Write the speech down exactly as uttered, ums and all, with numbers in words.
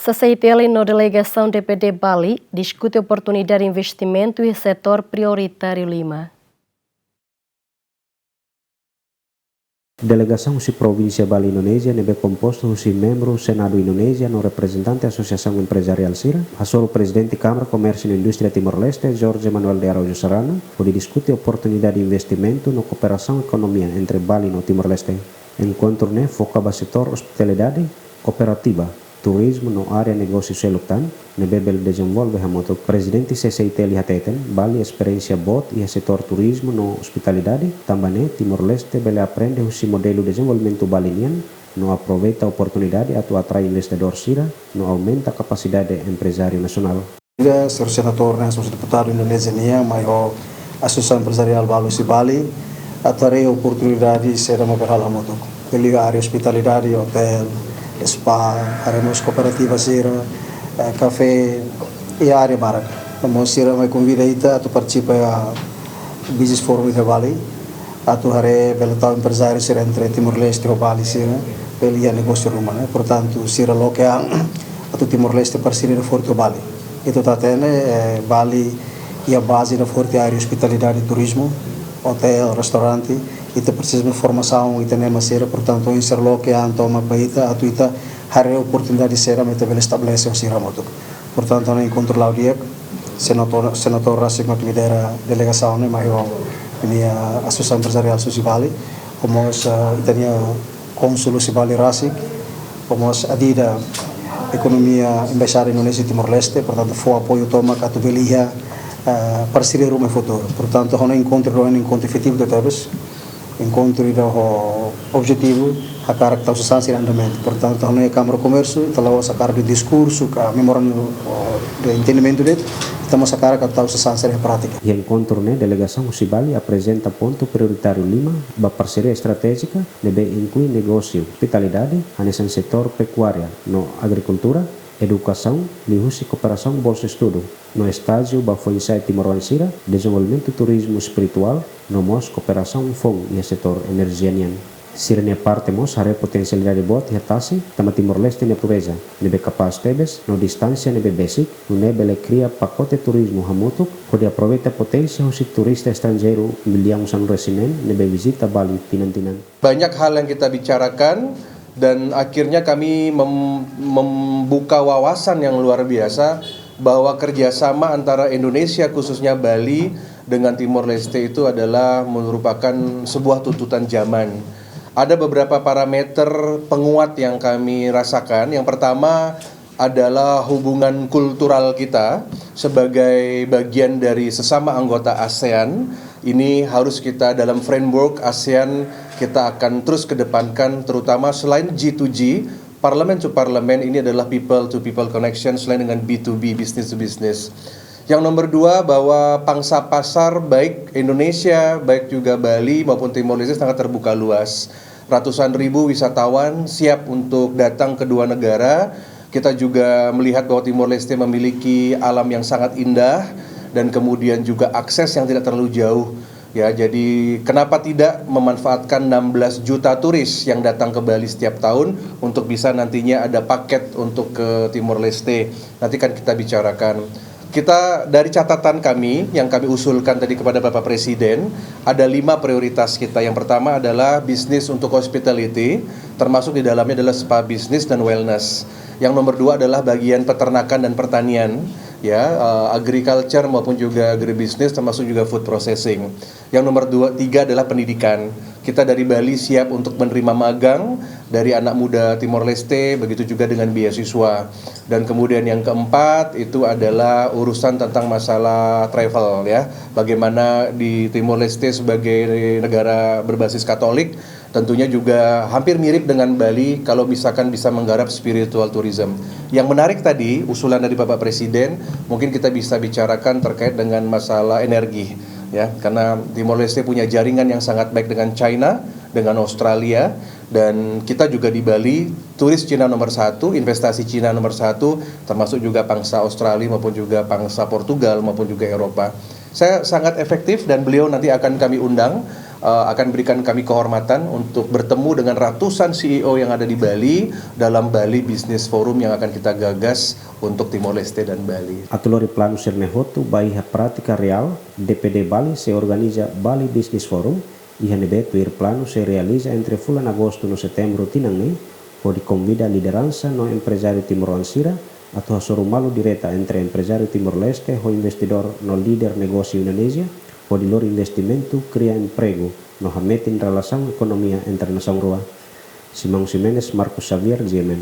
C C I T L no delegasaun D P D Bali diskute oportunidade investimentu iha setór prioritáriu lima. Delegasaun husi Provínsia Bali, Indonézia, ne'ebé kompostu husi membru Senadu Indonézia no reprezentante Asosiasaun Emprezariál sira, hasoru Prezidente Kámara Komérsiu no Indústria Timor-Leste, Jorge Manuel de Araújo Serrano, hodi diskute oportunidade investimentu no kooperasaun ekonomia entre Bali no Timor-Leste. Enkontru ne'e foka ba setór ospitalidade, kooperativa, turizmu no área negósiu seluk tan, ne'ebé bele dezenvolve hamutuk. Prezidente C C I T L hateten, Bali esperiénsia boot iha setór turizmu no ospitalidade, tanba ne'e Timor-Leste bele aprende husi modelu dezenvolvimentu Bali nian, no aproveita oportunidade atu atrai investidór sira, no aumenta kapasidade emprezáriu nasionál. Ida, señór senatór ne'e, señór deputadu Indonézia nian, mai ho Asosiasaun Emprezariál balu husi Bali, atu haree oportunidade sira mak bele halo hamutuk. Liga área ospitalidade, hotel, spa, haree mós kooperativa sira, eh, kafé, i área barak. No mós sira mai konvida ita atu partisipa iha Business Forum iha Bali, atu haree bele tau emprezáriu sira entre Timor-Leste ho Bali sira, bele iha negósiu ruma, ne'e. Portantu, sira loke an atu Timor-Leste parseria forte ho Bali. Ita hatene, eh, Bali iha baze forte área ospitalidade, turizmu, hotel, restaurante, ita presiza formasaun, ita-nia ema sira, portantu, oinsá loke an tomak ba ita, atu ita haree oportunidade sira mak ita bele estabelese ho sira hamutuk. Portantu, iha enkontru la'o di'ak, senatór, senatór rasik mak lidera delegasaun ne'e, mai ho ninia Asosiasaun Emprezariál husi Bali, ho mós, eh, ita-nia kónsul husi Bali rasik, ho mós Adida Ekonomia Embaixada Indonézia Timor-Leste, portantu, fó apoiu tomak atu bele iha, eh, parseria ruma iha futuru. Portantu, ha'u hanoin enkontru, ha'u hanoin enkontru efetivu tebes, enkontru ida ho objetivu hakarak tau sasán sira andamentu. Portantu, ha'u hanoin Kámara Komérsiu, ita la'ós hakarak dehan diskursu ka memorandu de entendimentu de'it, ita mós hakarak tau sasán sira iha prátika. Iha enkontru ne'e, delegasaun husi Bali aprezenta pontu prioritáriu lima ba parseria estratéjika, ne'ebé inklui negósiu, ospitalidade, hanesan setór pekuária no agrikultura, edukasaun, liuhusi kooperasaun bolsa estudu no estájiu ba foin-sa'e timoroan sira, dezenvolvimentu turizmu espirituál, no mós kooperasaun foun iha setór enerjia nian. Sira-nia parte mós haree potensialidade boot iha tasi, tanba Timor-Leste nia natureza ne'ebé kapás tebes, no distánsia ne'ebé besik, nune'e bele kria pakote turizmu hamutuk, hodi aproveita poténsia husi turista estranjeiru millaun sanulu-resin-neen ne'ebé vizita Bali tinan-tinan. Banyak hal yang kita bicarakan, dan akhirnya kami mem-, membuka wawasan yang luar biasa bahwa kerjasama antara Indonesia, khususnya Bali, dengan Timor Leste itu adalah merupakan sebuah tuntutan zaman. Ada beberapa parameter penguat yang kami rasakan. Yang pertama adalah hubungan kultural kita sebagai bagian dari sesama anggota ASEAN. Ini harus kita, dalam framework ASEAN, kita akan terus kedepankan, terutama selain G to G, parliament to parliament, ini adalah people to people connection, selain dengan B to B, business to business. Yang nomor dua, bahwa pangsa pasar baik Indonesia, baik juga Bali maupun Timor Leste sangat terbuka luas. Ratusan ribu wisatawan siap untuk datang ke dua negara. Kita juga melihat bahwa Timor Leste memiliki alam yang sangat indah dan kemudian juga akses yang tidak terlalu jauh. Ya, jadi kenapa tidak memanfaatkan enam belas juta turis yang datang ke Bali setiap tahun untuk bisa nantinya ada paket untuk ke Timor Leste. Nanti kan kita bicarakan. Kita, dari catatan kami yang kami usulkan tadi kepada Bapak Presiden, ada lima prioritas kita. Yang pertama adalah bisnis untuk hospitality, termasuk di dalamnya adalah spa business dan wellness. Yang nomor dua adalah bagian peternakan dan pertanian, ya, eh, agriculture maupun juga agribusiness, termasuk juga food processing. Yang nomor dua, tiga adalah pendidikan. Kita dari Bali siap untuk menerima magang dari anak muda Timor Leste, begitu juga dengan beasiswa. Dan kemudian yang keempat itu adalah urusan tentang masalah travel, ya. Bagaimana di Timor Leste sebagai negara berbasis Katolik, tentunya juga hampir mirip dengan Bali kalau misalkan bisa menggarap spiritual tourism. Yang menarik tadi, usulan dari Bapak Presiden, mungkin kita bisa bicarakan terkait dengan masalah energi, ya, karena Timor Leste punya jaringan yang sangat baik dengan China, dengan Australia, dan kita juga di Bali, turis Cina nomor satu, investasi Cina nomor satu, termasuk juga pangsa Australia maupun juga pangsa Portugal maupun juga Eropa. Saya sangat efektif dan beliau nanti akan kami undang akan berikan kami kehormatan untuk bertemu dengan ratusan C E O yang ada di Bali dalam Bali Business Forum yang akan kita gagas untuk Timor Leste dan Bali. Atu lori planu sira-ne'e hotu ba iha prátika reál, D P D Bali sei organiza Bali Business Forum, iha ne'ebé tuir planu sei realiza entre fulan Agostu no Setembru tinan ne'e, hodi konvida lideransa no emprezáriu timoroan sira atu hasoru malu direta entre emprezáriu Timor-Leste ho investidór no líder negósiu Indonézia, hodi lori investimentu, kria empregu no hametin relasaun ekonomia entre nasaun rua. Simão Ximenes, Marcos Xavier, G M N.